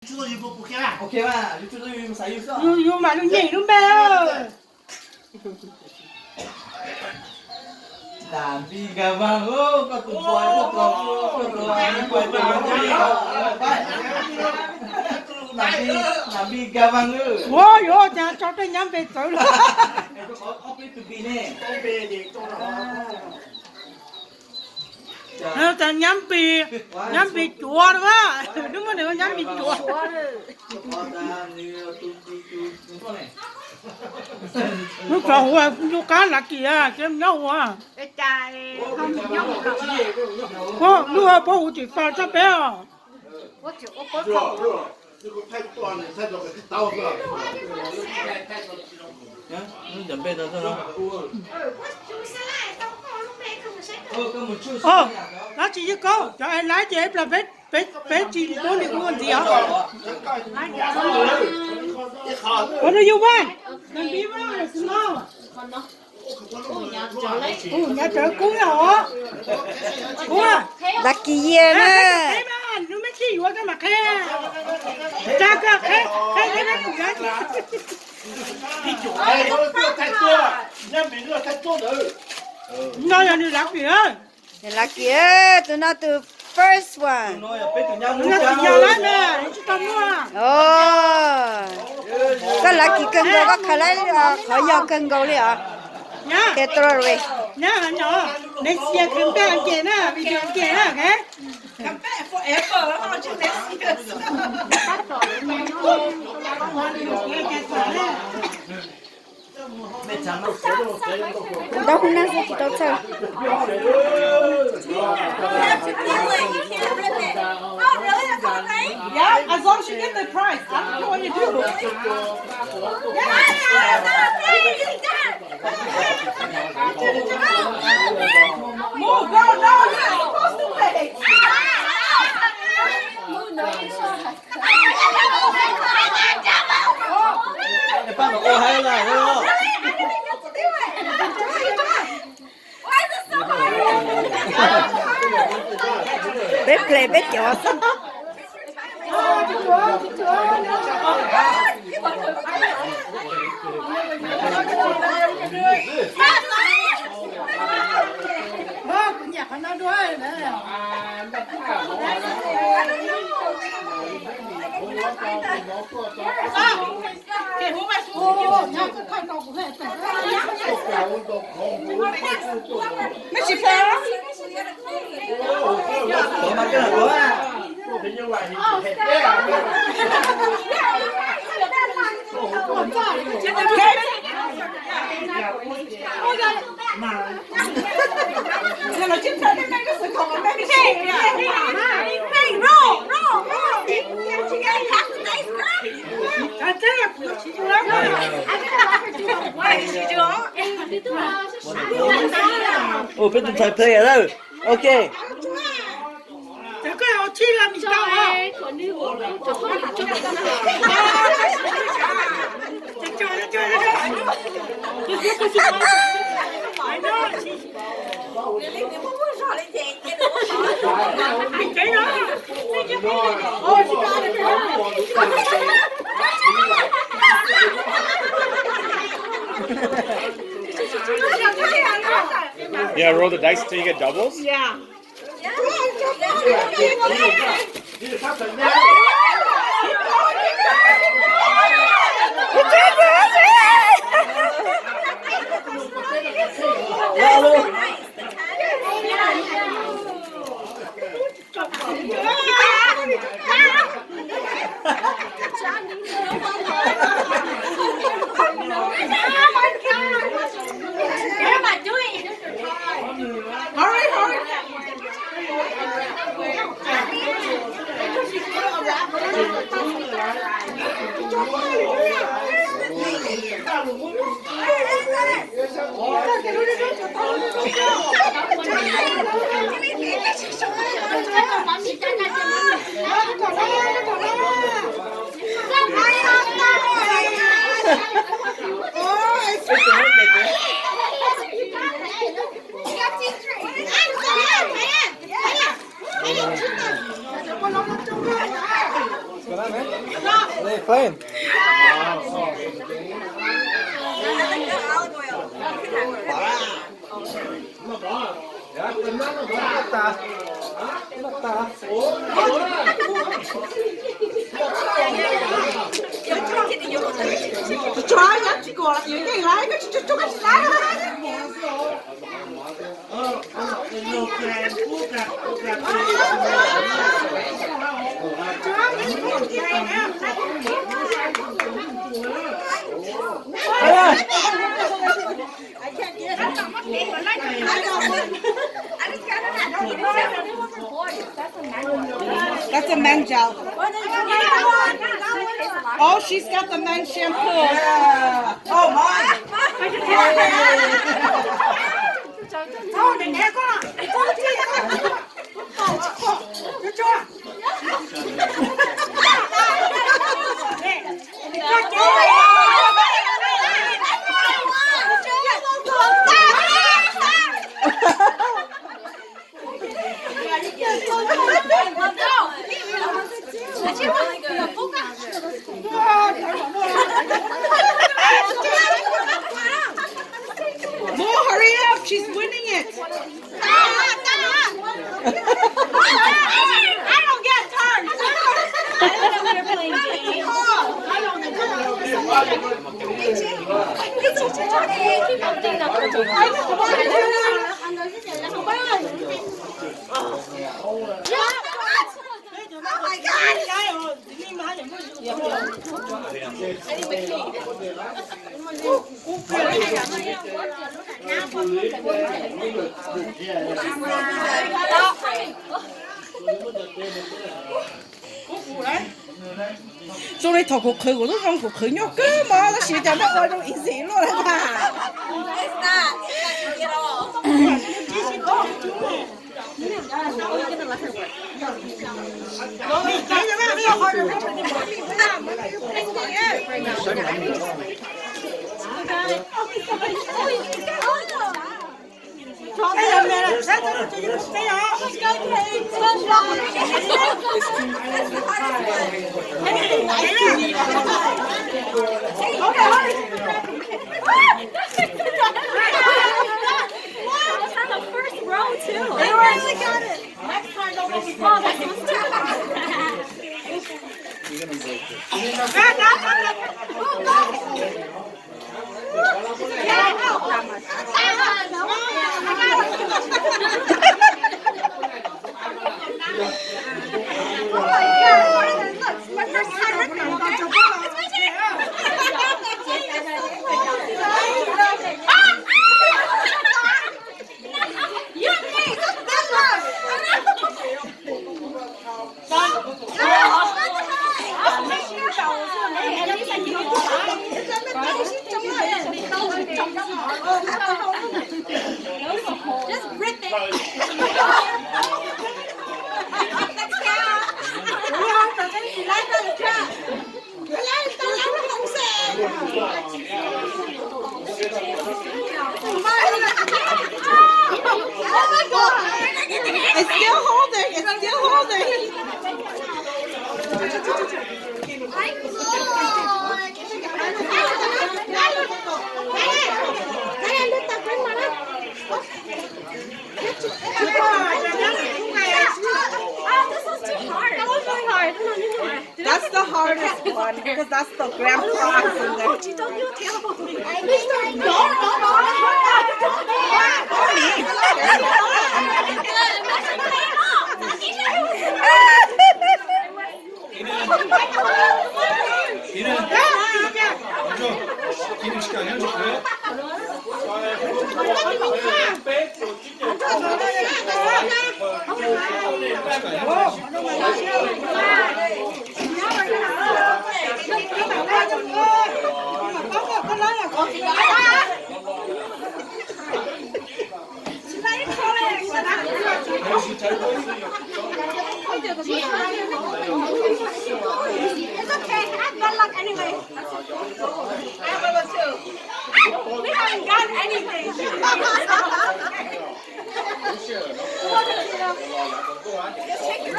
Yus, yus mas lub nyeem lub npe. Nas Npis Nkag Vaag, koj tus npua, koj tus, koj tus, Nas Npis Nkag Vaag. Ua, yuav ua cas tso tej nyab npe txawv lawm. Nyab npis, nyab npis cuav na, twb muaj nws nyab npis cuav. Lub tsov huv, lub qab lav kis ces nyob ua. Lub puab huv tsis faj tsob peb os. Dab tsi yog koj cov es laib ces peb, peb tsis pub nws ua ntxiv os. Ua no yus vaj, nws npib vaj no. Nyob tsawv kub na os. Kub, lav kis yias na. Nws me tsis yuav koj mam qhia. Tsa koj qhia, qhia qhia kuv. No yog nws lav kis. Nws lav kis, tus no tus first one. Nws tsis yog lawm na, nws tsis tau muaj. Koj lav kis kawg nkaus, koj khaws laib qhov yog kawg nkaus li os. Nyab, nyab, Messi khaws npe Ankes na, video Ankes na. Ntaub hub nab xwb tsis tau txhawj. Yeah, as long as you get the prize, I don't care what you do. Yeah. Move, bro, no, you're not supposed to wait. Peb play peb cov xwb. Ua peb tus ntxhais play lawm. Ok. Yeah, roll the dice till you get doubles. Yeah. Hurry, hurry. What are you playing? That's a man gel. Oh, she's got the man shampoo. Oh, mine. Mo, hurry up, she's winning it. I don't get cards. I don't know when you're playing games. Zoo li thaum kuv qhwv kuv lub zoo kuv qhwv nyuaj kawg mas tab sis cas nej ua zoo easy luaj li mas. That's on the first row, too. They really got it. Next time, don't make me fall. This one's too hard. It's still holding. It's still holding. Oh, this one's too hard. That's the hardest one, because that's the grandpa is in there. It's okay. I have bad luck anyway. I have bad luck too. We haven't gotten anything. Just take your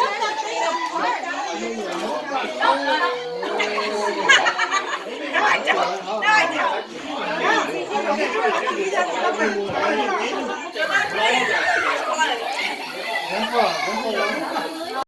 time.